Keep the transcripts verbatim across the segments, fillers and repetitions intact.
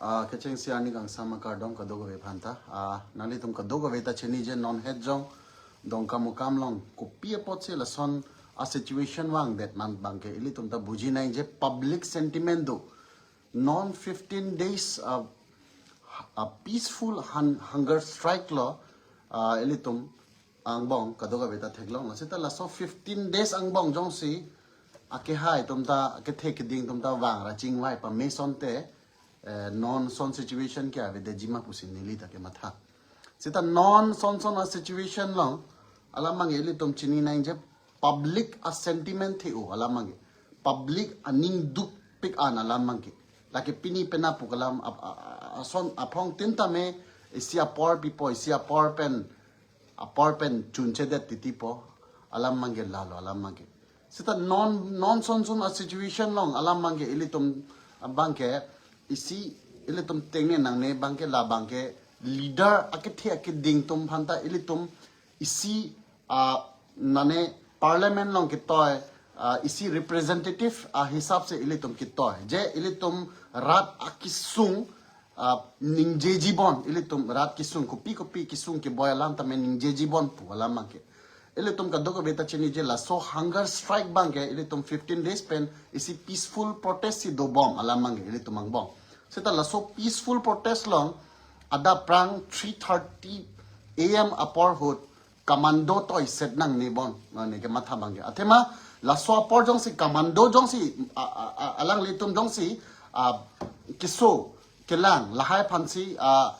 Ah, kechengsi arni kangsam akardom kadokave aphanta. Ah, nanglitum kadokave ta chiniji non het jong Dongkamukam along kopi apotsi lason a situation vangdet man abangke ilitum ta buji nangji, public sentiment do. Non fifteen days, ah, a peaceful hun- hunger strike lo, ah, ilitum angbong kadokave ta theklonglo. Seta laso fifteen days angbong jongsi akehai atum ta, akethe keding atum ta vang ra chingvai pame asonte, eh, non ason situation ke avedetji ma pusi neli ta kematha. Seta non ason ason a situation along alam abangke ilitum chini nangji, public a sentiment the-o alam abangke, public aning dukpik an alam abangke. Lake pini penap pu alam ap- a- a- ason aphongtin tame isi apor pipo, isi apor pen apor pen chunchedet titipo, alam abangke lalo alam abangke. Seta non non ason ason a situation along alam abangke ilitum abangke isi ilitum tengne nangne abangke la abangke leader akethe akeding atum aphanta ilitum isi, ah, mane parliament along ketoi, ah, isi representative, ah, hisap se ilitum ketoi. Je ilitum rat akesung, ah, ningjeji bon, ilitum rat kesung kopi kopi kesung keboi alam tame ningjeji bon pu alam abangke. Ilitum kadokave ta chiniji laso hunger strike abangke ilitum fifteen days pen isi peaceful protest si dobom alam abangke ilitum angbong. Seta laso peaceful protest along adap aphrang three thirty A M apor ahut commando toiset nangne bon, mane kematha abangke. Athema laso apor jongsi commando jongsi, a- a- a- alanglitum jongsi, ah, keso kelang lahai aphansi, ah,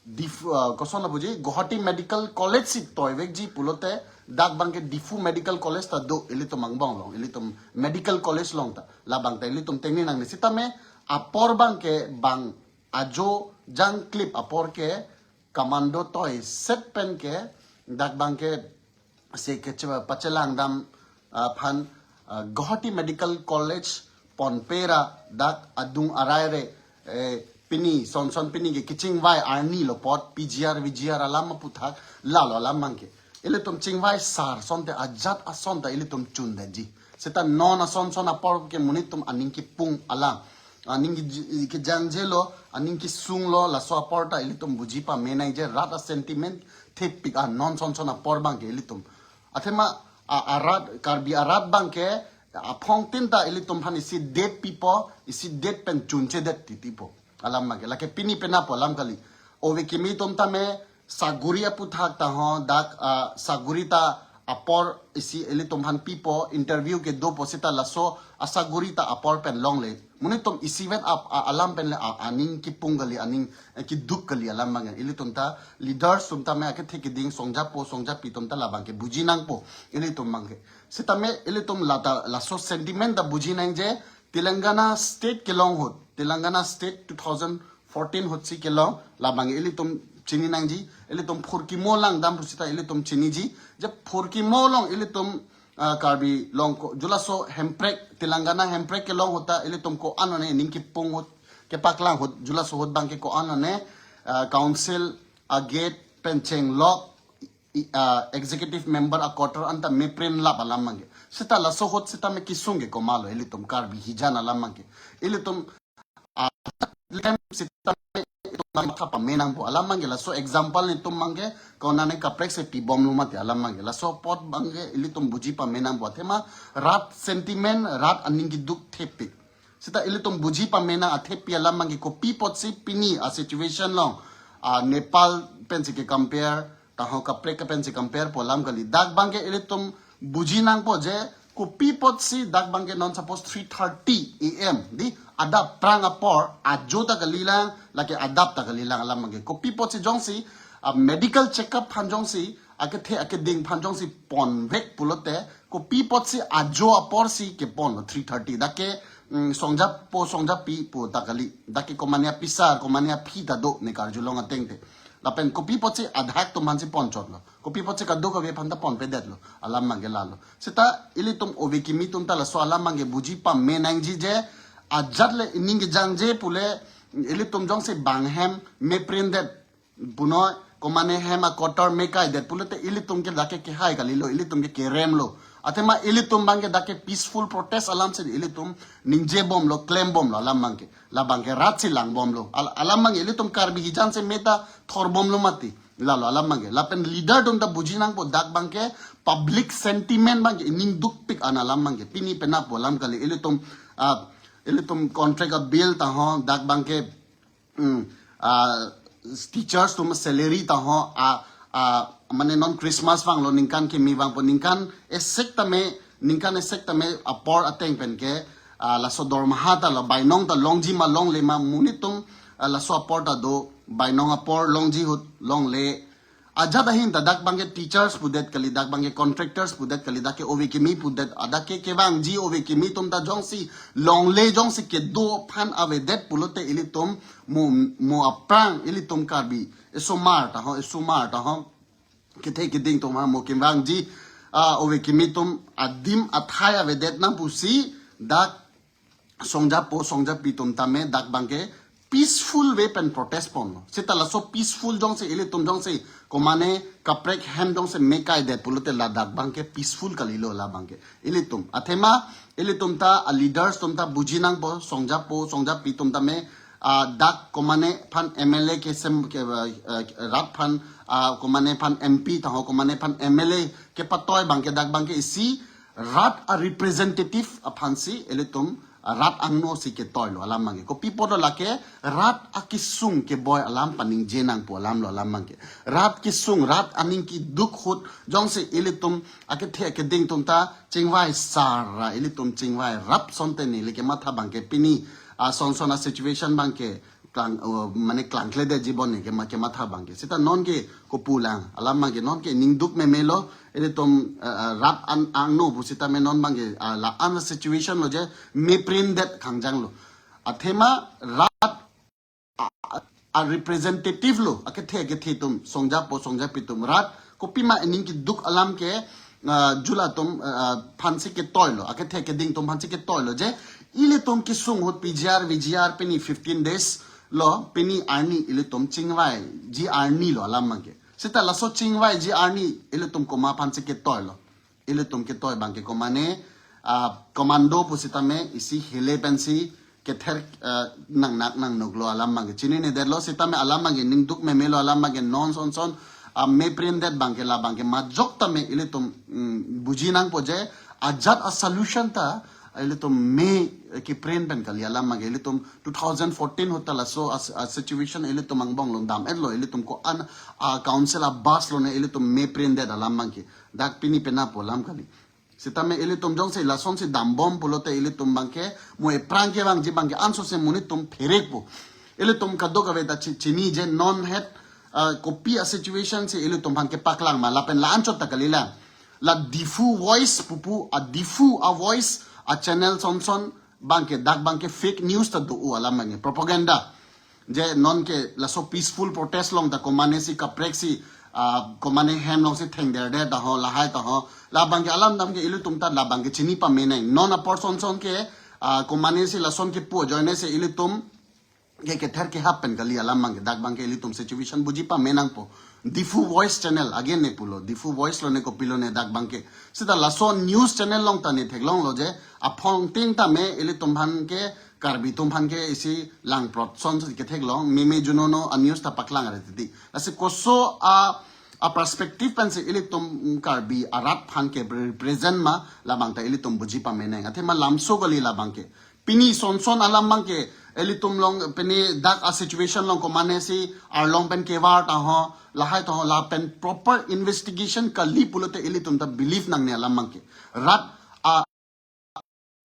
Dif- ah, koson lapuji, Guwahati Medical College si toivekji pulote dak abangke Diphu Medical College ta do ilitum angbong along, ilitum medical college along ta, la abang ta ilitum tengne nangne. Sitame apor abangke bang ajo jangklip apor ke commando toiset pen ke dak abangke se keche- pachelang dam, ah, aphan, ah, Guwahati Medical College ponpe ra dak adung araire, eh, pini son son pini ke kechingvai arni lo apot P G R V G R alam aputhak lalo alam abangke. Ilitum chingvai sar asonte ajat ason ta ilitum chundetji. Seta non ason son apor ke monit atum aning kepung alam, aning ke- kejangjelo, aning kesunglo, laso apor ta ilitum buji pame nangji, rat a sentiment thepik a non son son apor abangke ilitum. Athema a- arat, Karbi arat abangke aphongtin ta ilitum aphan isi date pipo, isi date pen chunchedet titipo alam abangke. Lake pini penap pu alam kali. Ove kimi atum tame saguri aputhak ta ho dak, ah, saguri ta apor isi ilitum aphan pipo, interview ke dopo seta laso asaguri ta apor pen longle. Monit atum isivet ap- a- alam pen le a- aning kepung kali, aning, eh, keduk kali alam abangke. Ilitum ta leaders atum tame akethe keding songjapo songjapi atum ta la abangke buji nangpo ilitum abangke. Sitame ilitum lata laso sentiment ta buji nangji, Telangana state kelong ahut, Telangana state two thousand fourteen ahutsi kelong, la abang ilitum chini nangji, ilitum phurkimo langdam pu seta ilitum chiniji, je phurkimo along ilitum, ah, Karbi along ko, julaso hemprek, Telangana hemprek kelong ahut ta ilitum ko-an one ning kepung ahut, kepaklang ahut, julaso ahut abangke ko-an one, ah, council a gate pen chenglok, i- ah, executive member a quarter anta meprin lap alam abangke. Seta laso ahut sitame kesung ke komatlo ilitum Karbi hijan alam abangke. Ilitum, ah, lem sitame itum abang matha pame nangpo alam abangke, laso example nelitum abangke konane kaprek si pibomlo mati alam abangke. Laso apot abangke ilitum buji pame nangpo. Athema rat sentiment, rat aning keduk thepik. Seta ilitum buji pame nang athepi alam abangke, kopi apotsi pini a situation along, ah, Nepal pensi ke compare, ta ho kaprek ke pensi compare pu alam kali. Dak abangke ilitum buji nangpo je kopi apotsi dak abangke non suppose three thirty A M di adap aphrang apor ajo ta kalilang, lake adap ta kalilang alam abangke. Kopi apotsi jongsi, ah, medical checkup aphan jongsi, akethe akeding aphan jongsi ponvek pulote, kopi apotsi ajo aporsi keponlo three thirty. Dak ke, mm, songjapo songjapi pu ta kali. Dak ke komane apisar, komane aphi ta do ne karjulong ateng te. Lapen kopi apotsi adhak atum aphansi ponchotlo. Kopi apotsi kadokave aphan ta ponpedetlo. Alam abangke lalo. Seta ilitum ove kimi atum ta laso alam abangke buji pame nangji je, ajat le ining kejangje pule ilitum jongsi bang hem meprindet punoi, komane hem a quarter mekaidet pulote ilitum ke dak ke kehai kalilo, ilitum ke keremlo. Athema ilitum abangke dak ke peaceful protest alam si ilitum ningje bomlo, klem bomlo alam abangke. La abangke rat si lang bomlo. Al-, alam abangke ilitum Karbi hijan si meta thor bomlo mati. Lalo alam abangke. Lapen leader atum ta buji nangpo dak abangke public sentiment abangke ining dukpik an alam abangke. Pini penap alam kali ilitum, ah, ilitum contract a bill ta ho dak abangke, hmm, ah, teachers atum salary ta ho, ah, ah, mane non Christmas vanglo ningkan kimi vangpo ningkan esek tame, ningkan esek tame apor ateng pen ke, ah, laso dormaha ta lo bainong ta longji ma longle ma monit atum, ah, laso apor ta do bainong apor longji ahut longle. Ajat ahin ta dak abangke teachers pudet kali, dak abangke contractors pudet kali, dak ke ove kimi pudet, adak ke kevangji ove kimi atum ta jongsi longle jongsi kedo aphan avedet pulote ilitum mo, mo aphrang ilitum Karbi esomar ta ho, esomar ta ho, kethe keding atum ha mo kevangji, ah, ove kimi atum adim athai avedet nang pusi dak songjapo songjapi atum tame dak abangke peaceful way pen protest ponlo. Seta laso peaceful jongsi ilitum jongsi komane kaprek hem jongsi me kaidet pulote ladak abangke peaceful kalilo la abangke. Ilitum athema ilitum ta a leaders atum ta buji nangpo songjapo songjapi atum tame, ah, dak komane aphan M L A kesem ke, ah, ah, rat aphan, ah, komane aphan M P ta ho komane aphan M L A kepatoi abangke dak abangke isi rat a representative aphan si ilitum rat angno si ketoilo alam abangke. Kopi apotlo lake rat akesung keboi alam paningje nangpo alam lo alam abangke. Rat kesung, rat aning keduk ahut jongsi ilitum akethe keding atum ta chingvai sar ra ilitum chingvai rap asonte neli kematha abangke pini, ah, son son a situation abangke klang, uh, mane klangkledetji bon ne kema, kematha abangke. Seta non ke kopu lang alam abangke non ke ining duk memelo ilitum, uh, uh, rat an angno pu seta me non abangke, uh, la-an situation lo je me print det kangjang lo. Athema rat a, a, a representative lo akethe kethe atum songjapo songjapi atum rat kopima ining keduk alam ke, ah, jula atum, ah, aphan si ketoilo, akethe keding atum aphan si ketoilo je ilitum kesung ahut P G R, V G R pini fifteen days lo, pini arni ilitum chingvaiji arni lo alam abangke. Seta laso chingvaiji arni ilitum komat aphan si ketoilo. Ilitum ketoi abangke komane, ah, commando pu seta me isi hele pensi kether, ah, nangnak nangnuk lo alam abangke. Chininedetlo seta me alam abangke ining duk memelo alam abangke non son son, ah, me print det abangke la abangke majok tame ilitum, mm, buji nangpo je ajat a solution ta ilitum me, eh, ke print pen kali alam abangke ilitum two thousand fourteen ahut ta laso a, a situation ilitum angbong lo dam-etlo ilitum ko-an, ah, council a bus lo ne ilitum me print det alam abangke. Dak pini penapo alam kali. Seta me ilitum jongsi lasonsi dambom pulote ilitum abangke mo ephrang kevangji abangke ansose monit atum pherekpo. Ilitum kadokave ta chi-, chini je non het, ah, kopi a situation si ilitum aphan kepaklang ma lapen la anchot ta kali la. La Diphu Voice pupu a Diphu a voice a channel son son abangke dak abangke fake news ta do-o alam abangke propaganda. Je non ke laso peaceful protest along ta komane si kaprek si, ah, komane hem along si thengderde ta ho, lahai ta ho. La abangke alam dam ke ilitum ta la abangke chini pamenang. Non apor son son ke, ah, komane si lason kepu ajoine si ilitum ke kether kehap pen kali alam abangke dak abangke ilitum situation buji pamenangpo. Diphu Voice channel again ne pulo. Diphu Voice lo ne kopilo ne dak abangke. Seta laso news channel along ta ne theklonglo je aphong ting tame ilitum aphan ke Karbi atum aphan ke isi langprot son si ketheklong meme junono a news ta paklang are titi. Lasi koso a, a perspective pensi ilitum, mm, Karbi arat aphan ke represent ma labang ta ilitum buji pamenang. Athema lamso kali labangke. Pini son son alam abangke ilitum along pini dak a situation along komane si arlong pen kevar ta ho, lahai ta ho, lapen proper investigation kali pulote ilitum ta believe nangne alam abangke. Rat a,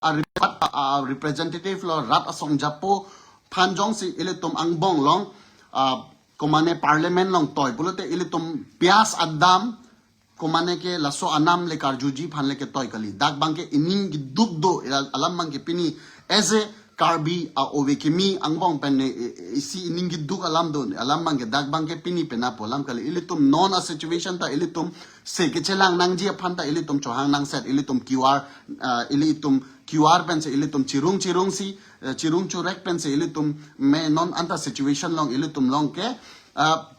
a, rat a, a representative lo, rat asong japo aphan jongsi ilitum angbong along, ah, komane parliament along toi pulote ilitum bias adam komane ke laso anam le karjuji aphan le ketoi kali. Dak abangke ining keduk do, ila-, alam abangke pini as a Karbi a ove kimi angbong pen ne, e, e, isi ining keduk alam do, alam abangke dak abangke pini penapo alam kali. Ilitum non a situation ta ilitum se kechelang nangji aphan ta ilitum chohang nangset, ilitum Q R, ah, ilitum Q R pensi ilitum chirung chirung si, eh, chirung churek pensi ilitum me non anta situation along ilitum along ke, ah,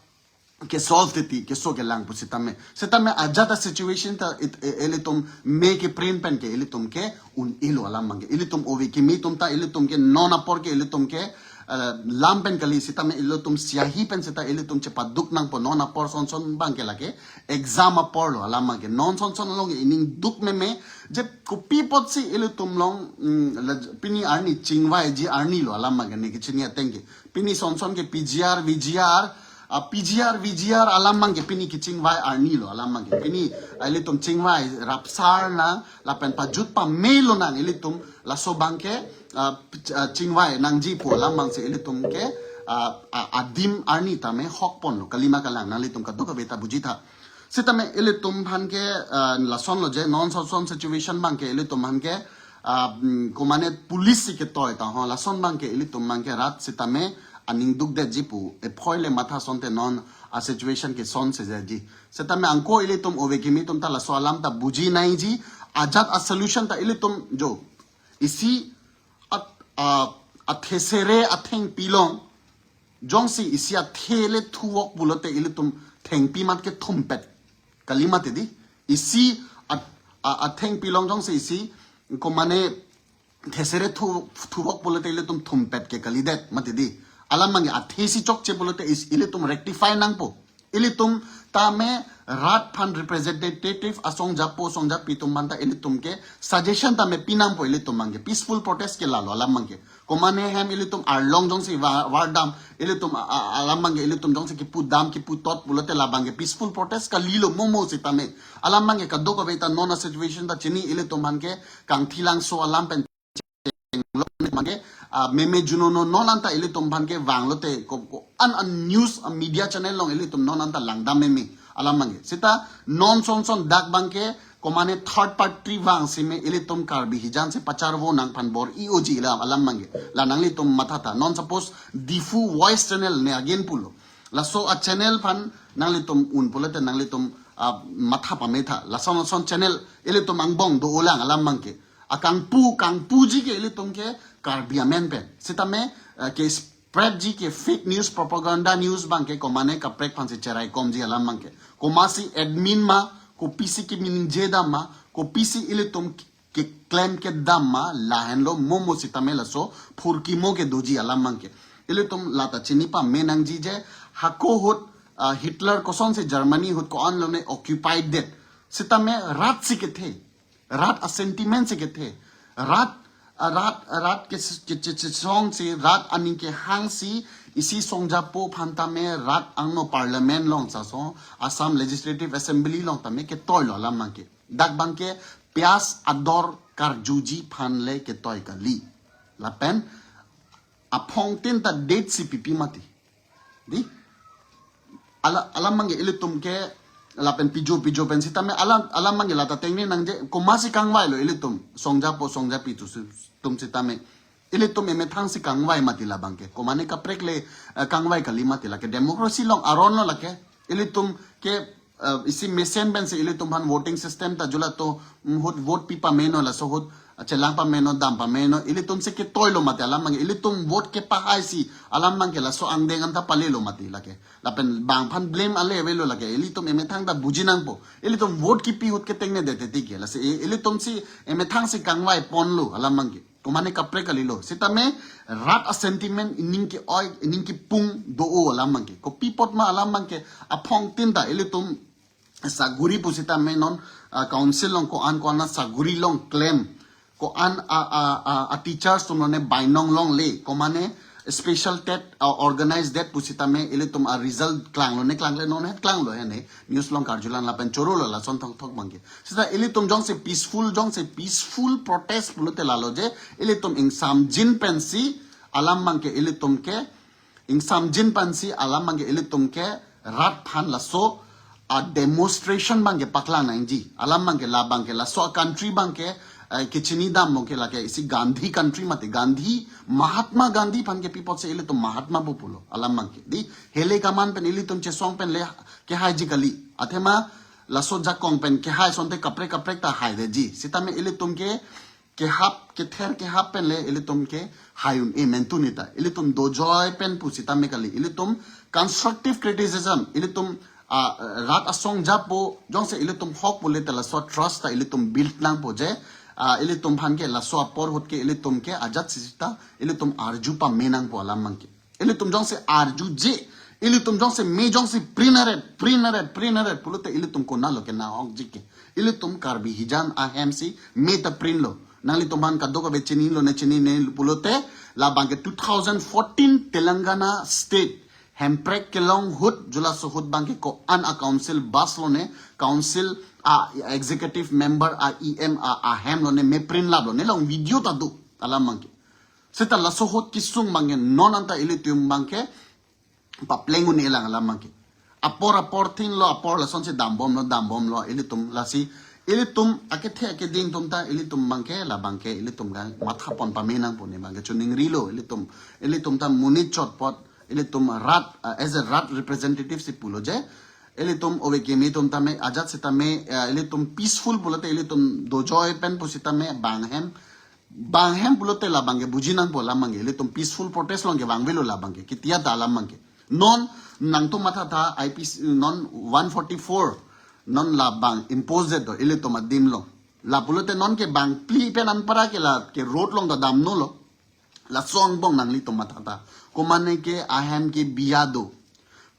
ke solve titi, keso kelang pusitame. Sitame ajat a situation ta it, e, ilitum me ke print pen ke ilitum ke un-elo alam abangke. Ilitum ove kimi atum ta ilitum ke non apor ke ilitum ke, eh, lam pen kali sitame ilitum siahi pen sita ilitum chepaduk nangpo non apor son son abangke lake exam apor lo alam abangke. Non son son along ining duk meme je kopi apotsi ilitum along, mm, la, pini arni chingvaiji arni lo alam abangke ne kechini ateng ke. Pini son son ke P G R, V G R, ah, P G R, V G R alam abangke pini kechingvai arni lo alam abangke. Pini, ah, ilitum chingvai rapsar nang, lapen pajut pamelo nang ilitum laso abangke, ah, p-, ah, chingvai nangji pu alam abangsi ilitum ke, ah, ah, adim arni tame hok ponlo, kalima kalang nanglitum kadokave ta bujitha. Sitame ilitum aphan ke, ah, lason lo je, non son son situation abangke ilitum aphan ke, ah, mm, komane police si ketoi ta ho, lason abangke ilitum abangke rat sitame aning dukdetji pu, ephoi le matha asonte non a situation ke son se jaji. Sitame angko ilitum ove kimi atum ta laso alam ta buji nangji, ajat a solution ta ilitum jo. Isi at, ah, athesere athengpi along, jongsi isi athe le thuvok pulote ilitum thengpi mat ke thumpet. Kalima tidi. Isi at, a, athengpi along jongsi isi komane thesere thu, thuvok pulote ilitum thumpet ke kalidet mati di. Alam abangke athe si chokche pulote is, ilitum rectify nangpo. Ilitum tame rat aphan representative asong japo song japi atum aphan ta ilitum ke suggestion tame pi nangpo ilitum abangke. Peaceful protest ke lalo alam abangke. Komane hem ilitum arlong jongsi va-, vardam, ilitum a, a, alam abangke ilitum jongsi kipu dam, kipu tot pulote labangke peaceful protest kalilo momo sitame. Alam abangke kadokave ta non a situation ta chini ilitum aphan ke kangthilangso alam pen lo ne abangke, ah, meme juno no non anta ilitum aphan ke vanglote ko, ko an an news, ah, media channel along ilitum non anta langdam meme alam abangke. Sita non son son dak abangke komane third party vangsi me ilitum Karbi hijan si pacharvo nang aphan bor-i oji ila alam abangke. La nanglitum mathatha. Non suppose Diphu Voice Channel ne again pulo. Laso a channel aphan nanglitum un pulote nanglitum, ah, matha pametha. Lason lason channel ilitum angbong do-olang alam abangke. Akangpu, kangpuji ke ilitum ke Karbi amen pen. Sitame, eh, ke spread ji ke fake news, propaganda news abangke komane kaprek aphansi cheraikomji alam abangke. Komatsi admin ma, kopisi keminingje dam ma, kopisi ilitum ke, keklem kedam ma, lahenlo momo sitame laso phurkimo ke doji alam abangke. Ilitum lata chini pame nangji je, hako ahut, ah, Hitler kosonsi Germany ahut ko-an lone occupied det. Sitame rat si kethe. Rat a sentiment si kethe. Rat, a rat, a rat ke, ke, ke, ke song si, rat aning kehang si, isi song japo aphan tame rat angno parliament along sa so, Assam Legislative Assembly along tame ketoi lo alam abangke. Dak abangke pias ador karjuji aphan le ketoi kali. Lapen aphongtin ta date si pipi mati. Di? Ala, alam abangke ilitum ke lapen pijo, pijo pen sitame alam, alam abangke lata tengne nangji komatsi kangvai lo ilitum. Song japo, song japi atum si, atum sitame. Ilitum emethang si kangvai mati labangke. Komane kaprek le, eh, kangvai kali mati lake. Democracy along aron lo lake. Ilitum ke, eh, isi mesen pensi ilitum aphan voting system ta jula to, mm, ahut vote pi pameno laso ahut, eh, chelang pameno, dam pameno, ilitum si ketoi lo mati alam abangke, ilitum vote kepahai si alam abangke laso angdeng anta pale lo mati lake. Lapen bang aphan blame ale avelo lake, ilitum emethang ta buji nangpo. Ilitum vote kipi ahut ke tengne det titi ke, lasi i-, ilitum si emethang si kangvai ponlo alam abangke. Komane kaprek kalilo. Sitame rat a sentiment ining ke-oi, ining kepung do-o alam abangke. Kopi apot ma alam abangke aphongtin ta ilitum saguri pusitame non, ah, council along ko-an ko-an saguri along klem. Ko-an a, a, a, a teachers atum lone bainong longle. Komane special TET, ah, organize det pusitame ilitum a result klanglo ne klangle non het klanglo he ne. News along karjulang lapen chorolo lason thongthok abangke. Sita ilitum jongsi peaceful, jongsi peaceful protest pulote lalo je, ilitum ingsamjin pensi alam abangke ilitum ke, ingsamjin pensi alam abangke ilitum ke rat aphan laso a demonstration abangke paklang nangji. Alam abangke labangke laso a country abangke, eh, kechini dam abangke lake isi Gandhi country mati, Gandhi, Mahatma Gandhi aphan ke pi apotsi ilitum Mahatma pu pulo alam abangke. Di, hele kaman pen ilitum chesong pen le kehaiji kali. Athema laso jakong pen kehai asonte kaprek kaprek ta haidetji. Sitame ilitum ke kehap, kether kehap pen le ilitum ke haiun e mentu neta. Ilitum dojoi pen pusitame kali. Ilitum constructive criticism, ilitum, ah, rat asong japo, jongsi ilitum hok pule te laso trust ta ilitum build nangpo je, ah, ilitum aphan ke laso apor ahut ke ilitum ke ajat sita, ilitum arju pame nangpo alam abangke. Ilitum jongsi arju je, ilitum jongsi me jongsi print aret, print aret, print aret pulote ilitum konatlo ke nahokji ke. Ilitum Karbi hijan ahem si me ta print lo. Nanglitum aphan kadokave chinilo ne chinine pulote, labangke two thousand fourteen Telangana State hemprek kelong ahut, julaso ahut abangke ko-an a council bus lone, council a executive member a E M a ahem lone me print laplo, ne along video ta do alam abangke. Seta laso ahut kesung abangke non anta ilitum abangke papleng un-e lang alam abangke. Apor apor thinglo, apor lasonsi dambomlo, dambomlo, ilitum lasi, ilitum akethe akeding atum ta ilitum abangke, labangke ilitum ga matha pon pame nangpo ne abangke choningrilo ilitum, ilitum ta monit chotpot, ilitum rat, uh, as a rat representative si pulo je, ilitum ove kimi atum tame, ajat sitame, uh, ilitum peaceful pulote ilitum dojoi pen pusitame bang ahem, bang ahem pulote labangke buji nangpo alam abangke, ilitum peaceful protest along ke vangvelo labangke, ketia ta alam abangke. Non nangtum mathatha I P C, non one forty-four, non labang impose det do ilitum adim along. La pulote non ke bangphli pen anpara ke la ke road along ta damnolo. Laso angbong nanglitum mathatha. Komane ke ahem ke biya do.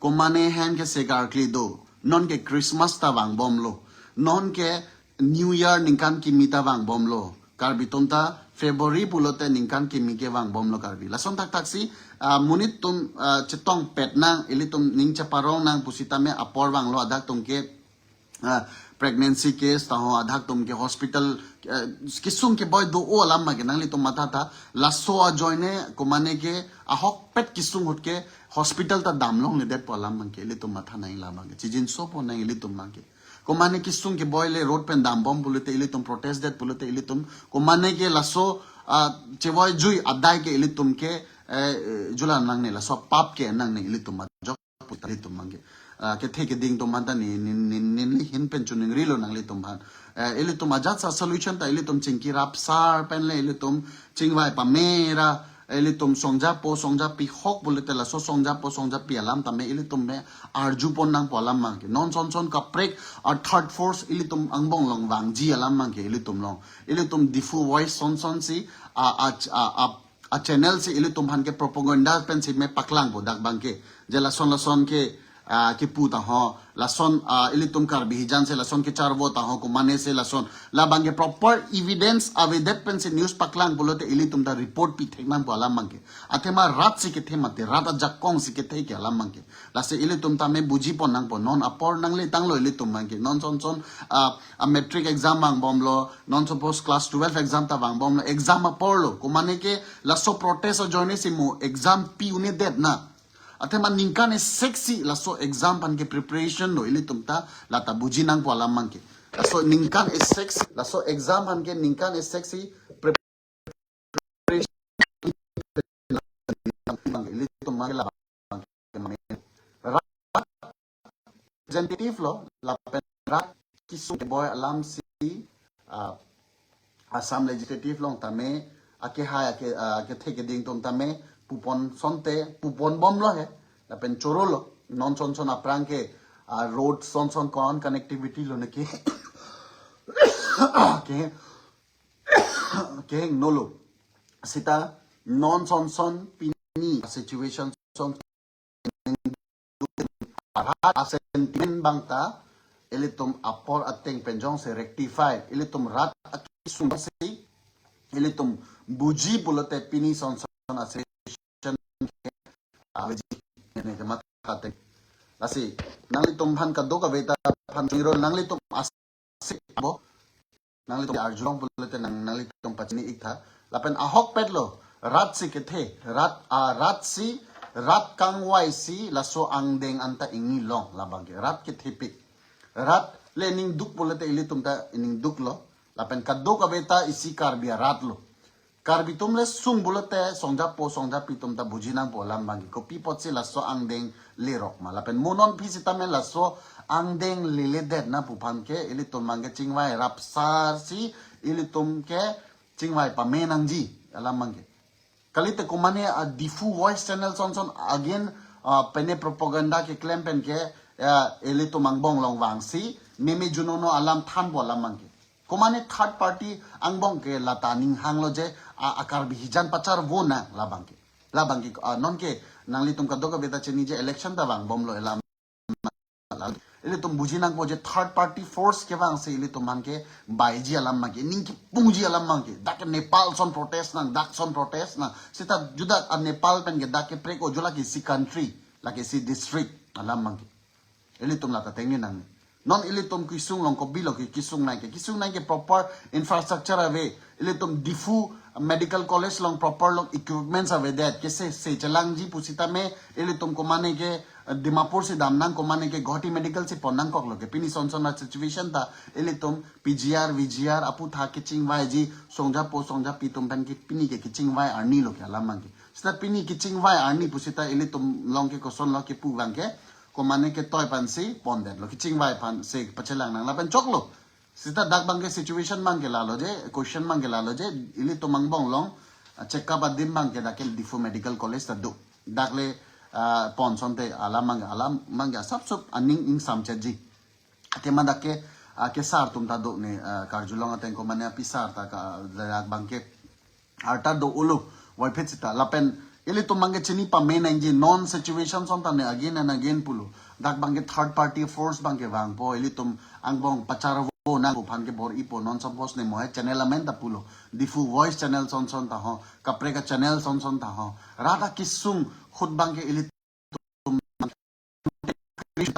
Komane ahem ke segarkli do. Non ke Christmas ta vangbomlo. Non ke New Year ningkan kimi ta vangbomlo. Karbi atum ta February pulote ningkan kimi ke vangbomlo Karbi. Lason thakthak si, ah, monit atum, ah, chetongpet nang, ilitum ning cheparong nang pusitame apor vanglo, adak atum ke, ah, pregnancy case ta ho, adak atum ke hospital, ah, kesung keboi do-o alam abangke nanglitum mathatha, laso ajoine komane ke ahokpet kesung ahut ke hospital ta damlongledetpo alam abangke ilitum matha nang alam abangke. Chijinsopo nang ilitum abangke. Komane kesung keboi le road pen dambom pulote ilitum protest det pulote ilitum. Komane ke laso, ah, chevoi jui adai ke ilitum ke, eh, eh, jula nangne, laso pap ke nangne ilitum ajok puta ilitum abangke. Ah, kethe keding atum aphan ta ne, ne, ne, ne, neli ahin pen choningrilo nanglitum aphan. Eh, ilitum ajat sa solution ta ilitum chingki rapsar pen le ilitum chingvai pamera, ilitum songjapo songjapi hok pulote laso songjapo songjapi alam tame ilitum me arju pon nangpo alam abangke. Non son son kaprek a third force ilitum angbong along vangji alam abangke ilitum along. Ilitum Diphu Voice son son si a, a, a, a, a channel si ilitum aphan ke propaganda pen si me paklangpo dak abangke. Je lason lason ke, ah, kepu ta ho, lason, ah, ilitum Karbi hijan si lason kecharvo ta ho, komane si lason. Labangke proper evidence avedet pen si news paklang pulote ilitum ta report pi thek nangpo alam abangke. Athema rat si kethe mate, rat ajakong si kethe ke alam abangke. Lasi ilitum tame buji pon nangpo, non apor nangle tanglo ilitum abangke. Non son son, ah, a matric exam vangbomlo, non suppose class twelve exam ta vangbomlo, exam aporlo. Komane ke laso protest ajoine si mo exam pi un-edet na. Athema ningkan esek si laso exam aphan ke preparation lo ilitum ta, lata buji nangpo alam abangke. Laso ningkan esek si, laso exam aphan ke ningkan esek si preparation ilitum abangke labangke. Rat representative lo, lapen rat kesung keboi alam si, ah, Assam Legislative along tame, akehai, ake, ah, akethe keding atum tame, pupon sonte, pupon bomlo he, lapen chorolo, non son son aphrang ke, ah, road son son ko-an connectivity lo neki. Ke, kehingno lo. Seta non son son pini situation son rat a sentiment abang ta ilitum apor ateng pen jongsi rectify, ilitum rat akesung si ilitum buji pulote pini son son a situation ke aveji ne kematha ateng. Lasi nanglitum aphan kadokave ta aphan chingro nanglitum asik bo. Nanglitum arjulong pulote nang, nanglitum pachini-ik tha. Lapen ahokpet lo, rat si kethe, rat, ah, rat si, rat kangvai si laso angdeng anta ingni long labangke. Rat kethepik. Rat le ningduk pulote ilitum ta ningduk lo. Lapen kadokave ta isi Karbi arat lo. Karbi atum le sung pulote songjapo songjapi atum ta buji nangpo alam abangke. Kopi apotsi laso angdeng lerok ma. Lapen mo non aphi sitame laso angdeng leledet na pu aphan ke ilitum abangke chingvai rapsar si ilitum ke kechingvai pame nangji alam abangke. Kalite komane a Diphu Voice channel son son again, ah, pene propaganda keklem pen ke, ah, ilitum angbong along vangsi meme junono alam thanpo alam abangke. Komane third party angbong ke lata ning hanglo je, ah, a Karbi hijan pacharvo nang labangke. Labangke, ah, nonke nanglitum kadokave ta chiniji election ta vangbomlo alam. Ilitum buji nangpo je third party force kevangsi ilitum aphan ke baiji alam abangke, ning kepungji alam abangke. Dak ke Nepal son protest nang, dak son protest nang. Seta juda a Nepal pen ke dak ke prek ojo lake isi country, lake isi district alam abangke. Ilitum lata tengne nang. Non ilitum kesung along kopilo ke kesung nangke. Kesung nangke proper infrastructure ave. Ilitum Diphu Medical College along proper along equipments avedet. Kese se chelangji pusitame ilitum komane ke, eh, Dimapur si dam nang, komane ke Guwahati Medical si pon nangkoklo ke. Pini son son a situation ta ilitum P G R, V G R aputhak kechingvaiji, songjapo songjapi atum pen ke pini ke kechingvai arni lo ke alam abangke. Seta pini kechingvai arni pusita ilitum along ke kosonlo kepu abangke, komane ke toi aphansi pondetlo, kechingvai aphansi pachelang nang lapen choklo. Seta dak abangke situation abangke lalo je, question abangke lalo je, ilitum angbong along, ah, check up adim abangke dak ke Diphu Medical College ta do. Dak le, ah, pon sonte alam abangke, alam abangke asapsap aning ingsam chetji. Athema dak ke, ah, kesar atum ta do ne, ah, karjulong ateng komane apisar ta ka, dak abangke arta do-olo, voiphit seta. Lapen ilitum abangke chini pame nangji non situation son ta ne again and again pulo. Dak abangke third party force abangke vangpo, ilitum angbong pacharvo nang aphan ke bor-ipo, non suppose ne mohe channel amen ta pulo. Diphu Voice channel son son ta ho, kaprek a channel son son ta ho. Rat akesung ahut abangke ilitum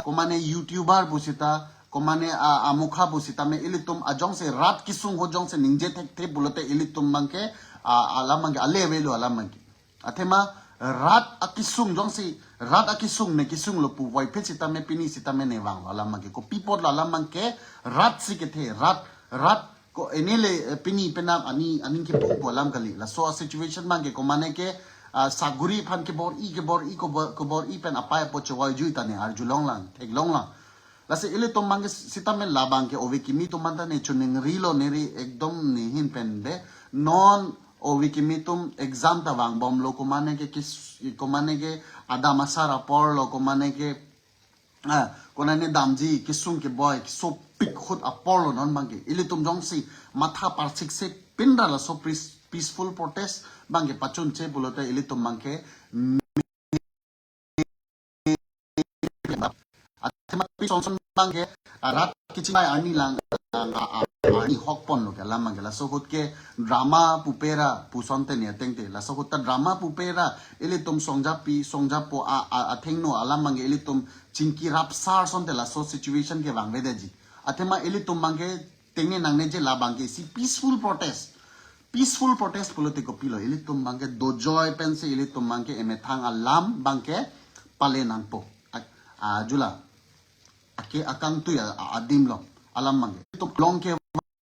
komane YouTuber pusita, komane a, amokha pusitame ilitum ajongsi rat kesung ahut jongsi ningje thekthe pulote ilitum abangke, a, alam abangke ale avelo alam abangke. Athema rat akesung jongsi, rat akesung ne kesunglo pu voiphit sitame pini sitame ne vanglo alam abangke. Kopi apotlo alam abangke, rat si kethe, rat, rat ko ene le, eh, pini penap ani, aning kepungpo alam kali. Laso a situation abangke komane ke, ah, saguri aphan kebor-i, kebor-i, kebor-, kebor-i pen apei apo chowai jui ta ne arjulong lang, theklong lang. Lasi ilitum abangke sitame labangke ove kimi atum anta ne chuning rilo neri ekdom nehin pen be. Non ove kimi atum exam ta vangbomlo, komane ke kis-, komane ke adam asar aporlo, komane ke, ah, konane damji kesung keboi kesopik ahut aporlo non abangke. Ilitum jongsi matha parsikse pinra laso peace-, peaceful protest abangke pachunche pulote ilitum abangke athema pi son son abangke, ah, rat kechingvai arni lang, ah, ah, ah, arni hok ponlo ke alam abangke. Laso ahut ke drama pupera pu sonte ne atengte. Laso ahut ta drama pupera ilitum songjapi, songjapo a, a, athengno alam abangke ilitum chingki rapsar sonte laso situation ke vangvedeji. Athema ilitum abangke tengne nangne je labangke isi peaceful protest. Peaceful protest pulote kopilo, ilitum abangke dojoi pensi ilitum abangke emethang alam abangke pale nangpo. A, a, jula. Ake akangtui a, a, adim along. Alam abangke. Ilitum along ke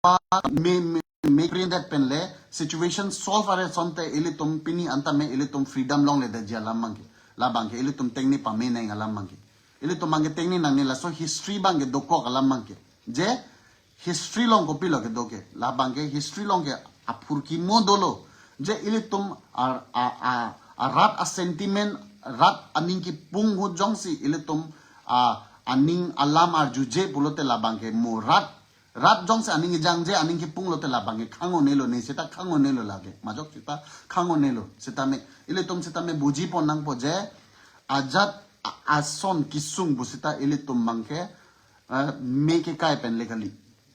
va me, me, me printed pen le situation solve are sonte ilitum pini anta me ilitum freedom longledeji alam abangke. Labangke ilitum tengne pame nang alam abangke. Ilitum abangke tengne nangne laso history abangke dokok alam abangke. Je history along kopilo kedo ke, labangke history along ke aphurkimo dolo. Je ilitum ar, a, a, a rat a sentiment, rat aning kepung ahut jongsi ilitum, a, aning alam arjuje pulote labangke mo rat, rat jongsi aning kejangje aning kepunglote labangke khang-o-nelo ne seta khang-o-nelo lake. Majok seta khang-o-nelo. Seta me, ilitum seta me buji pon nangpo je ajat a, ason kesung pusita ilitum abangke, eh, me kekai pen le kali.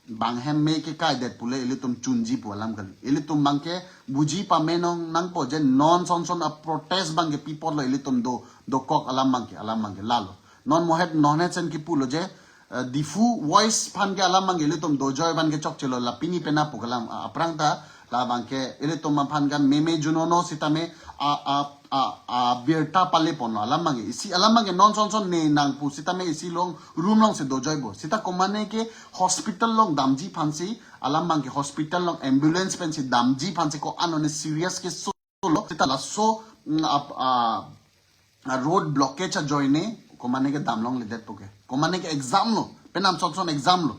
Bang hem me kekaidet pule ilitum chunji pu alam kali. Ilitum abangke buji pame nong nangpo je non son son a protest abangke pi apotlo ilitum do, dokok alam abangke, alam abangke lalo. Non mohet non het sen kipulo je, eh, Diphu Voice aphan ke alam abangke ilitum dojoi abangke chokchelo la pini penap pu ke alam, ah, aphrang ta labangke ilitum aphan ke meme junono sitame a, a, a, a birta pale ponlo alam abangke. Isi alam abangke non son son ne nang pu sitame isi along room alongsi dojoipo. Seta komane ke hospital along damji aphansi, alam abangke hospital along ambulance pensi damji aphansi ko-an one serious case solo. Seta laso, mm, a, a, a road blockage ajoine, komane ke dam longledetpo ke. Komane ke exam lo, penam son son exam lo.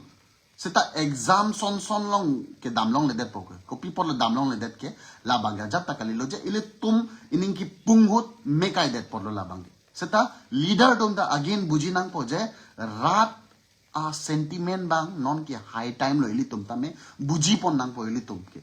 Seta exam son son long ke damlongledetpo ke. Kopi apotlo damlongledet ke, labang ke ajat ta kalilo je ilitum ining kipung ahut me kaidet apotlo labang ke. Seta leader atum ta again buji nangpo je rat a-sentiment abang non ke high time lo ilitum tame bujipon nangpo ilitum ke.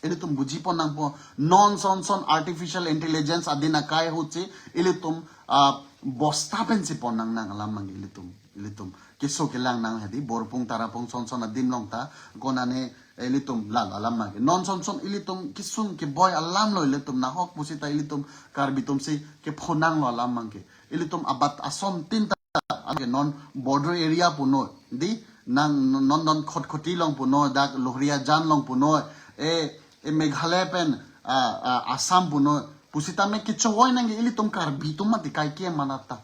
Ilitum bujipon nangpo non son son artificial intelligence adin akai ahutsi ilitum, ah, bosta pensi pon nangnang alam abang ke ilitum. Ilitum keso kelang nang hadi Borpung Tarapung son son adim along ta konane ilitum lalo alam abang ke. Non son son ilitum kisung keboi alam lo ilitum nahok pusita ilitum Karbi atumsi kephonanglo alam abang ke. Ilitum abat asontin ta, ake non border area punoi, di nang non non Khatkhati along punoi, dak Lohriajan along punoi, e, e Meghalaya pen, a, a, Assam punoi. Pusitame kechovoi nangji ilitum Karbi atum mati kaikiem manata.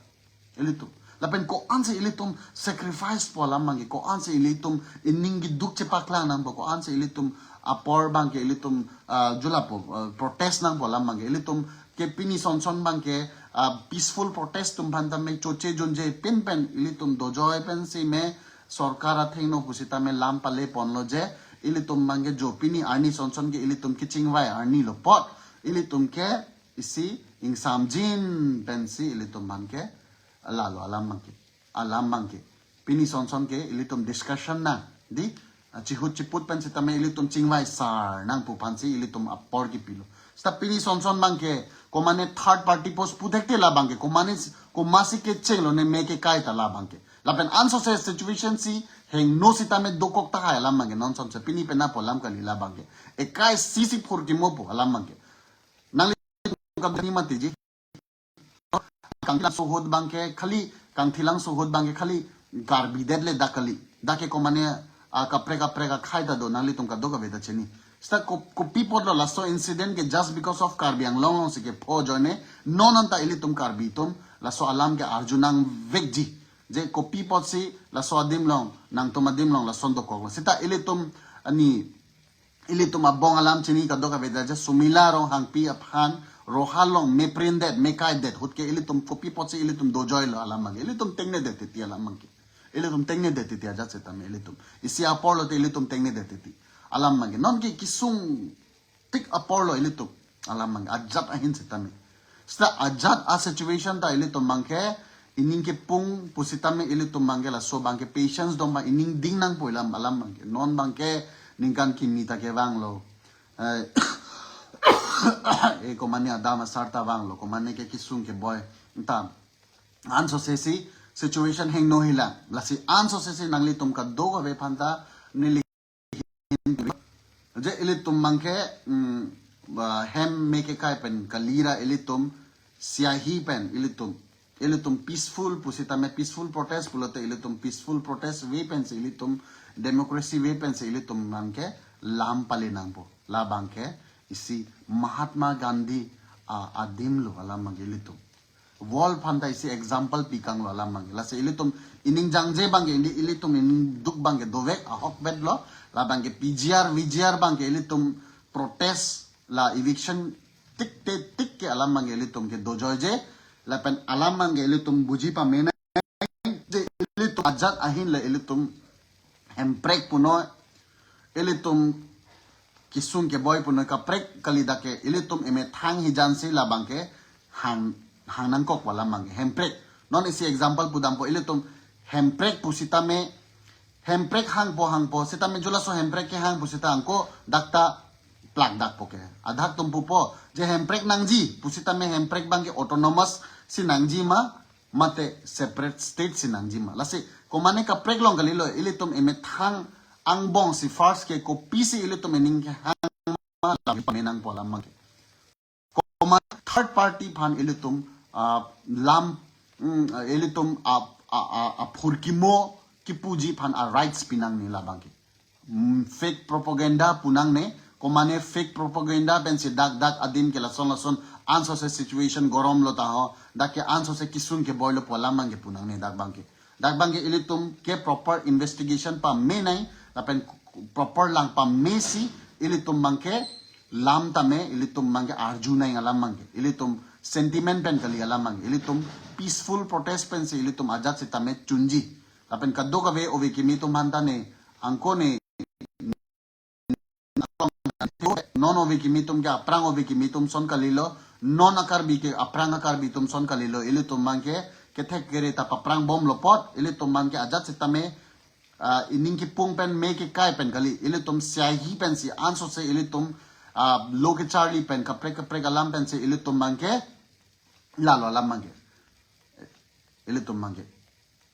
Ilitum. Lapen ko-ansi ilitum sacrificepo alam abang ke, ko-ansi ilitum ining keduk chepaklang nangpo, ko-ansi ilitum apor abang ke ilitum, ah, julapo, ah, protest nangpo alam abang ke. Ilitum ke pini son son abang ke, ah, peaceful protest atum aphan tame choche junje pin pen ilitum dojoi pensi me sorkar athengno pusitame lam paleponlo je ilitum abang ke jo pini arni son son ke ilitum kechingvai arni lo apot ilitum ke isi ingsamjin pensi ilitum abang ke lalo alam abang ke. Alam abang ke. Pini son son ke ilitum discussion nang. Di, ah, chihut chiput pen sitame ilitum chingvai sar nang pu aphansi ilitum apor kipilo. Seta pini son son abang ke, komane third party post puthekte labang ke, komane s-, komatsi kechenglo ne me kekai ta labang ke. Lapen ansose situation si hingno sitame dokok tahai alam abang ke, non son se pini penapo alam kali labang ke. Ekai sisi phurkimopo alam abang ke. Nangli kam ni mati ji. Kangthilangso ahut abang ke khali, Kangthilangso ahut abang ke khali Karbi det le dak kali. Dak ke komane, ah, kaprek kaprek akhei ta do nanglitum kadokave ta chini. Seta ko-, kopi apotlo laso incident ke just because of Karbi Anglong alongsi kepho ajoine, non anta ilitum Karbi atum laso alam ke arju nangvekji. Je kopi apotsi laso adim along, nangtum adim along lason dokoklo. Seta ilitum ani ilitum abong alam chini kadokave ta je Sumila Ronghangpi aphan Roha along me print det, me kai det ahut ke ilitum kopi apotsi ilitum dojoilo alam abang ke. Ilitum tengnedet titi alam abang ke. Ilitum tengnedet titi ajat sitame ilitum. Isi apor lote ilitum tengnedet titi alam abang ke. Non ke kisung tik apor lo ilitum alam abang ke. Ajat ahin sitame. Seta ajat a-situation ta ilitum abang ke ining kepung pusitame ilitum abang ke laso abang ke patience dom abang ining ding nangpo alam, alam abang ke. Non abang ke ningkan kimi ta kevanglo. Eh, eh, komane adam asar ta vanglo, komane ke kisung keboi. Anta ansose si situation hingno hilang. Lasi ansose si nanglitum kadokave aphan ta neli je ilitum abang ke, mm, ba, hem me kekai pen kalira ilitum siahi pen ilitum, ilitum peaceful pusitame peaceful protest pulote ilitum peaceful protest way pensi ilitum democracy way pensi ilitum abang ke lam pale nangpo. Labang ke isi Mahatma Gandhi, ah, adim lo alam abang ke ilitum. World aphan ta isi example pikanglo alam abang ke. Lasi ilitum ining jangje abang ke, ili-, ilitum ining duk abang ke dovek ahokbet lo. Labang ke P G R, V G R abang ke ilitum protest la eviction tik te tik ke alam abang ke ilitum ke dojoije. Lapen alam abang ke ilitum buji pamenang je ilitum ajat ahin le ilitum hemprek punoi, ilitum kisung keboi punoi, kaprek kali dak ke ilitum emethang hijan si labang ke hang, hang nangkok alam abang ke hemprek. Non isi example pudampo, ilitum hemprek pusitame, hemprek hangpo hangpo sitame julaso hemprek kehang pusita angko dak ta plak dakpo ke. Adak atum pupo je hemprek nangji pusitame hemprek abang ke autonomous si nangji ma, mate separate state si nangji ma. Lasi komane kaprek along kalilo, ilitum emethang angbong si first ke kopisi ilitum ining kehang ma, lam pamenangpo alam abang ke. Komane third party aphan ilitum, ah, lam, mm, ilitum, ah, ah, ah, ah, phurkimo kipuji aphan a-rights pinangne labang ke. Mm, fake propaganda punangne, komane fake propaganda pensi dak dak adim ke lason lason ansose situation gorom lo ta ho, dak ke ansose kisung keboi lo pu alam abang ke punangne dak abang ke. Dak abang ke ilitum ke proper investigation pamenai, lapen proper lang pamesi ilitum abang ke lam tame ilitum abang ke arjunai alam abang ke. Ilitum sentiment pen kali alam abang ke. Ilitum peaceful protest pensi ilitum ajat sitame chunji. Lapen kadokave ove kimi atum aphan ta ne angkone non ove kimi atum ke aphrang ove kimi atum ason kalilo, non a-Karbi ke aphrang a-Karbi atum ason kalilo, ilitum abangke kethek kere ta paphrang bomlo apot, ilitum abangke ajat sitame, ah, ining kipung pen me kekai pen kali, ilitum siahi pensi ansose ilitum, ah, lo kecharli pen kaprek kaprek alam pensi ilitum abangke lalo alam abangke. Ilitum abangke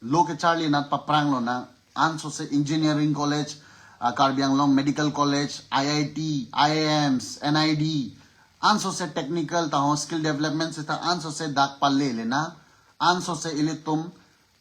lo kecharli nat paphrang lonang, ansose engineering college, ah, Karbi Anglong Medical College, I I T, I I Ms, N I D, ansose technical ta ho skill development seta ansose dak palele na, ansose ilitum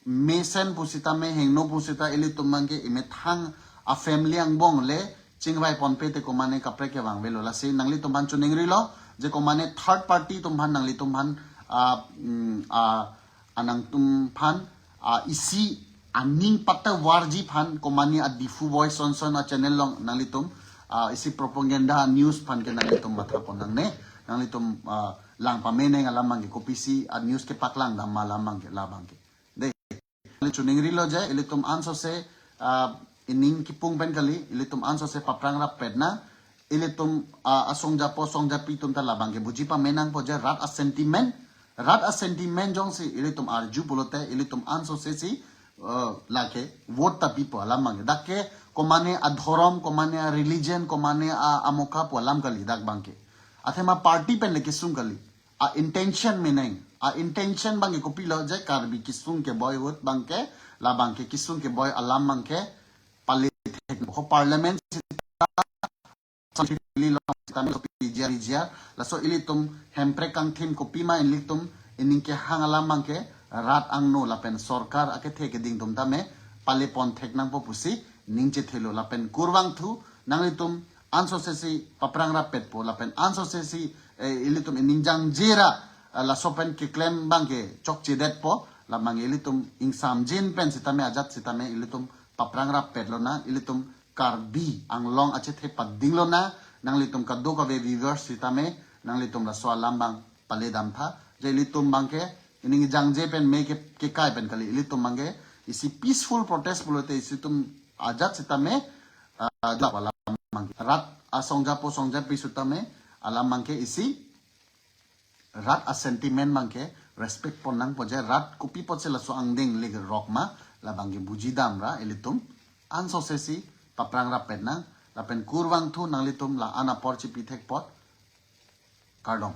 mesen pusitame hingno pusita ilitum abangke imethang a-family angbong le chingvai ponpe te komane kaprek kevang avelo. Lasi nanglitum aphan chiningrilo je komane third party atum aphan nanglitum aphan, ah, mm, ah, anangtum aphan, ah, isi aning pata warji aphan komane a-Diphu Voice son son a-channel along nanglitum, ah, isi propaganda news aphan ke nanglitum matha pon nangne, nanglitum, ah, lang pameneng alam abangke, kopisi a-news kepaklang dam ma alam abangke, labangke. Dei, chiningrilo je ilitum ansose, ah, ining kipung pen kali, ilitum ansose paphrang rappet nang, ilitum, ah, asongjapo songjapi atum ta labangke buji pamenangpo je rat a-sentiment, rat a-sentiment jongsi ilitum arju pulote ilitum ansose si, eh, lake vote ta pipo alam abangke. Dak ke komane adhorom, komane a-religion, komane a-, amokha pu alam kali dak abangke. Athema party pen le kesung kali. A-intention meneng. A-intention abangke kopilo je Karbi kesung keboi ahut abangke, labangke kesung keboi alam abangke pale thek ho parliament sita assembly along sitame P G R, P G R, laso ilitum Hemprek kangthim kopima ilitum ining kehang alam abangke rat angno lapen sorkar akethe keding atum tame pale pon thek nangpo pusi ning chethelo lapen kurvangthu nanglitum ansose si paphrang rappetpo lapen ansose si, eh, ilitum ining jangje ra, eh, laso pen keklem abangke chokchedetpo, labang ilitum ingsamjin pen sitame ajat sitame ilitum paphrang rappet lonang, ilitum Karbi Anglong achethe pading lonang, nanglitum kadokave viewers sitame, nanglitum laso alam abang pale damtha, je ilitum abangke ining jangje pen me ke, kekai pen kali, ilitum abangke isi peaceful protest pulote isitum ajat sitame, ah, jawab alam abangke. Rat asongjapo songjapi sitame alam abangke isi rat a-sentiment abangke respect pon nangpo je rat kopi apotsi laso angdeng le rok ma, labangke buji dam ra ilitum ansose si paphrang rappet nang, lapen kurvangthu nanglitum la-an apor chipi thek apot. Kardom.